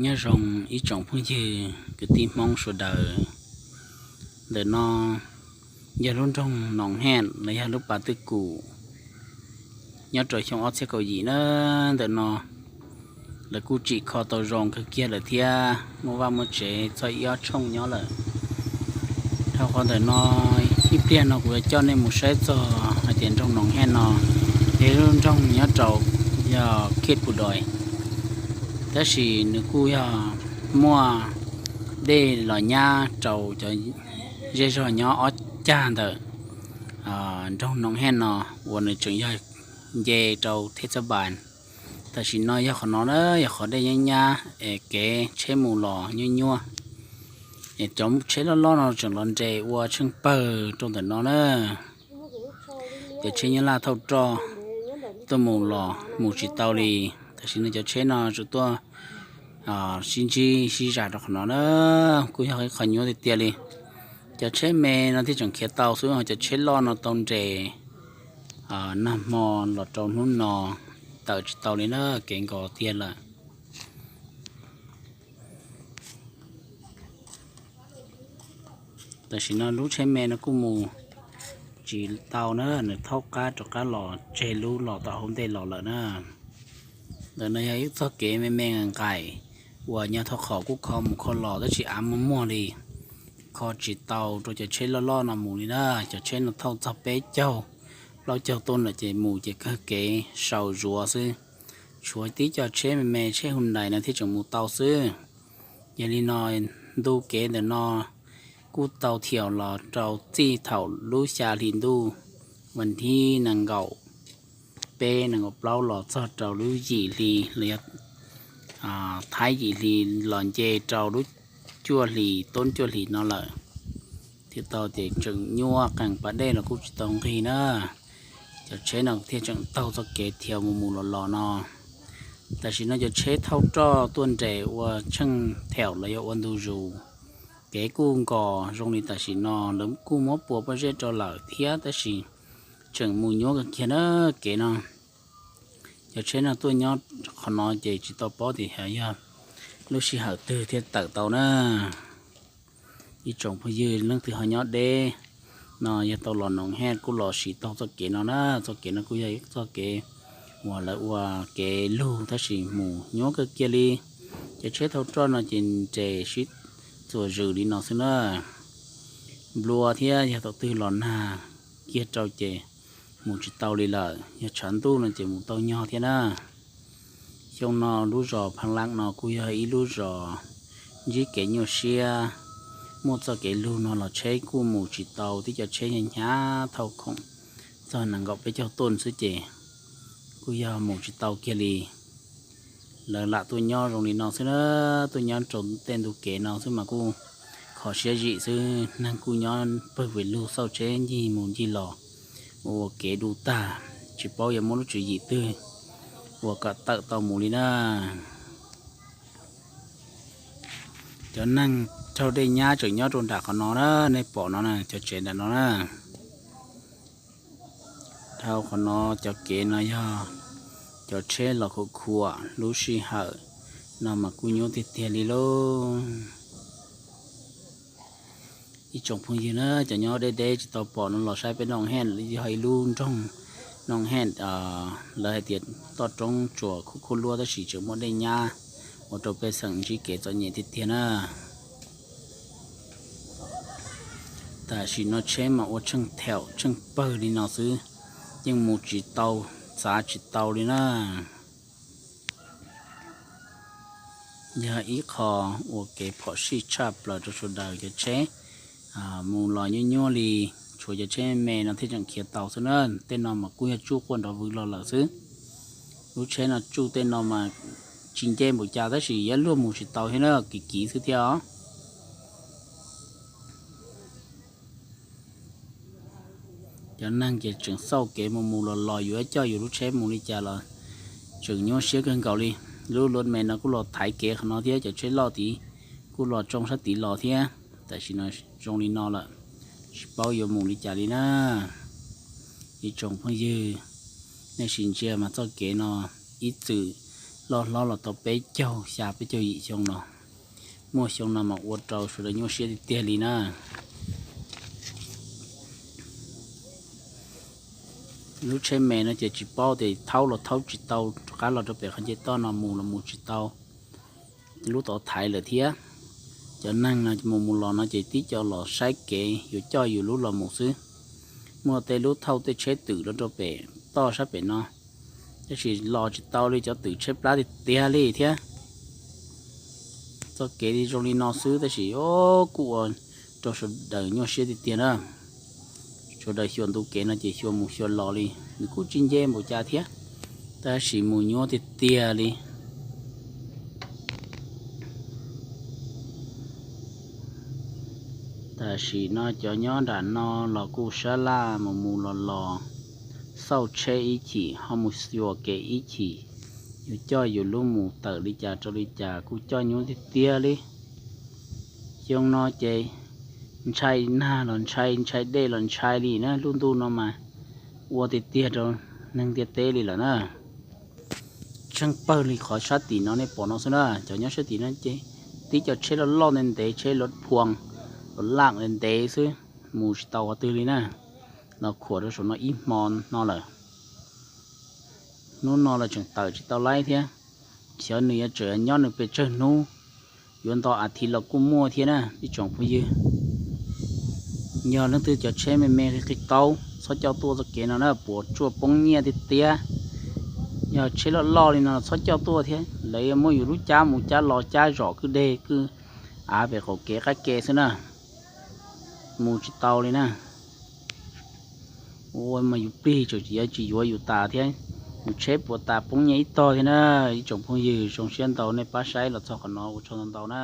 Nyob zoo ib tsoom phooj ywg kwv tij Hmoob sawv daws. Ntawm no yog lub nroog Noom Hej los yog lub pas twj kum nyob rau xyoo ob txhiab kaum yim na. Ntawm no lawv kuj tsim kho tau zoo kawg kiag lawm thiab, muaj vaj muaj tsev txog ib ob tshooj nyob lawm. Dhau qhov ntawm no, ib pliag no kuv yuav coj nej mus saib txog hais tias nroog Noom Hej no, yog lub nroog nyob rau yog Khej Pus Dais, tab sis nws kuj yog muaj dej los nyab rau cov zej zog nyob ob cag ntawm nroog Noom Hej no uas nws tseem yog nce rau Thej Txab Npas. Tam sim no yog qhov no na, yog qhov dej nyab nyab es kev tsheb mus los nyuaj nyuaj, es cov tsheb loj loj no tseem los nres ua tsheej pawg rau ntawm no na. Cov tsheb Nyab Laj thauj roj tuaj mus los mus tsis tau li. Tam sim no cov tsheb no tseem tuaj sib ntsib sib zam rau qhov no na, kuj yog ib qho nyuaj tiag tiag li. Cov tsheb me no thiaj tseem khiav tau xwb, ho cov tsheb loj no tau nres nag hmo los rau hnub no tawm tsis tau li na, kev nkos tiag lawm. Tam sim no lub tsheb me no kuj mus tsis tau na, nws thaub qab rov qab los tseg lub los tom hauv ntej los lawm na. Ntawm no yog ib txoj kev me me nqaim uas nyob thaj qhov kuj kho mus kho los tab sis av muag muag li, kho tsis tau rau cov tsheb loj loj no mus li na. Cov tsheb no thauj txog peb caug plaub caug tuj lawm ces mus ces kawg kev sau zuav xwb. Tshuav tib co tsheb me me, tsheb Hyundai no thiaj tseem mus tau xwb. Yog li no, ntu kev ntawm no kuj tau thiaum los rau txij thaum lub xya hli ntuj, vas thib nees nkaum peb nees nkaum plaub los txog rau lub yim hli los yog thaib yim hli los nce rau lub cuaj hlis, toob cuaj hlis no lawm. Thiaj tau tias tseem nyuaj qees, pas dej los kuj tsis tau nqig na. Cov tsheb no thiaj tseem taug txoj kev thiaum mus mus los los no. Tam sim no cov tsheb thauj roj tuaj nres ua tsheej theem los yog ua ntu zus, kev kuj nkos zoo li tam sim no lawv kuj muab pua pob zeb rau lawm thiab, tab sis tseem mus nyuaj kawg kiag na kev no. Cov tsheb no tuaj nyob qhov no ces tsis tau paub tias yog lub sij hawm twg thiaj tawm tau na. Ib tsoom phooj ywg leej twg ho nyob deb no yog tau los Noom Hej kuj los siv taug txoj kev no na. Txoj kev no kuj yog ib txoj kev uas lawv ua kev lug tab sis mus nyuaj kawg kiag li. Cov tsheb thauj roj no ces nres sib txuas zws li no xwb na. Nplua thiab yog thaum twg los nag kiag rau ces mus tsis tau li lawm, yog tshav ntuj no ces mus tau nyog thiab na. Xyoo no lub zos Pha Laj no kuj yog ib lub zos ntsib kev nyuaj siab, muaj txoj kev lug no los tsheb kuj mus tsis tau, tib co tsheb hnyav hnyav thauj khoom txog nees nkaum peb caug tuj xwb ces kuj yog mus tsis tau kiag li. Lawv lam tuaj nyob zoo li no xwb na, tuaj nyob rau tej ntu kev no xwb mas kuj kho siab zim xwb, neeg kuj nyob pawg pes lug xauj tsheb ncig mus ncig los, ua kev du tag, tsis paub yuav muab lub tswv yim twg uas kom tawm tau mus li na. Cov neeg raug dej nyab tseem nyob rau nram qhov no na, nej pom no na, cov tsev nram no na. Dhau qhov no cov kev no yog cov tsheb los khuam khuam lub sij hawm no mas kuj nyuaj tiag tiag li lauj. Ib tsoom phooj ywg na, cov nyob deb deb tsis tau pom no los saib peb Noom Hej, yog ib lub nroog Noom Hej, lawv hais tias toj roob tsuas khuj khuj luab tab sis tseem muaj dej nyab ua rau pej xeem ntsib kev txom nyem tiag tiag na. Tam sim no tsheb mas ua tsheej theem tsheej pawg li no xwb, yeej mus tsis tau, txav tsis tau li na. Yog ib qho ua kev phom sij tshaj plaws rau sawv daws cov tsheb mus los nyuaj nyuaj li, tshuav cov tsheb me no thiaj tseem khiav tau xwb na. Tej no mas kuj yog tsuj quaj nrov vwv los lawm xwb. Lub tsheb no tsuj tej no mas tsis nce npaum cas tab sis yuav luag mus tsis tau thiab na, kiv kiv xwb thiab os. Cov neeg ces tseem xauj kev mus mus los los yuav coj yus lub tsheb mus li cas los tseem nyuaj siab kawg nkaus li. Lub luv me no kuj los thaiv kev qhov no thiab, cov tsheb loj tid kuj los tsoo sab tid los thiab. Tam sim no zoo li no lawm, tsis paub yuav mus li cas li na. Ib tsoom phooj ywg, nej sim ntsia mas txoj kev no ib txwm Loj hlob los tau peb caug xya peb caug yim xyoo no, muaj xyoo no mas ua rau sawv daws nyuaj siab tiag tiag li na. Lub tsheb me no ces tsis paub tias thaub los thaub tsis tau, rov qab los rau pem qhov nce toj no mus los mus tsis tau, lub tod thaiv lawm thiab. Cov neeg no mus mus los no ces tib co los saib kev yuav coj yus lub los mus xwb. Muaj tej lub thauj tej tsheb twm los rau pem toj sab pem no, tab sis los tsis tau li, cov twm tsheb plab tiag tiag li thiab. Txoj kev zoo li no xwb tab sis o, kuj ua rau sawv daws nyuaj siab tiag tiag na. Sawv daws xyuas ntu kev no ces xyuas mus xyuas los li, nws kuj tsis nce npaum cas thiab, tab sis mus nyuaj tiag tiag li. Tam sim no cov nyob nram no los kuj sab laj mus mus los los, xauj tsheb ib chim ho mus xyuas kev ib chim, yuav coj yus lub mus tawm li cas rau li cas kuj coj nyuaj tiag tiag li. Xyoo no ces ntshai nag los ntshai, ntshai dej los ntshai li na, lub ntuj no mas ua tiag tiag rau neeg ntiaj teb li lawm na. Tsheej pawg li qhov sab tim no nej pom no xwb na, cov nyob sab tim no ces tib cov tsheb loj loj ntev ntev, tsheb lov phuas, lov laj ntev ntev xwb, mus tsis tau qhov twg li na. Los khuam rau saum no ib hmo no lawm, hnub no los tseem tawm tsis tau laib thiab. Xyov nws yuav tseem nyob nws pes tsawg hnub, yuav nto as thiv los kuj muaj thiab na ib tsoom phooj ywg. Yog leej twg cov tsheb me me qig qaub txhob coj tuaj txoj kev no na, puas tsuaj poob nyiaj tiag tiag. Yog tsheb loj loj li no txhob coj tuaj thiab, lawv yuav muab yus lub cab mus cab los cab zom kwj deg kwj av pem qaum kev qab ke xwb na, mus tsis tau li na. Ua mas yus plig tseem tsis yuav, tsis yuav yus tas thiab, yus tsheb puas tas poob nyiaj ib tog thiab na. Ib tsoom phooj ywg, zoo siab ntau nej pab saib los txog qhov no, ua tsaug ntau ntau na.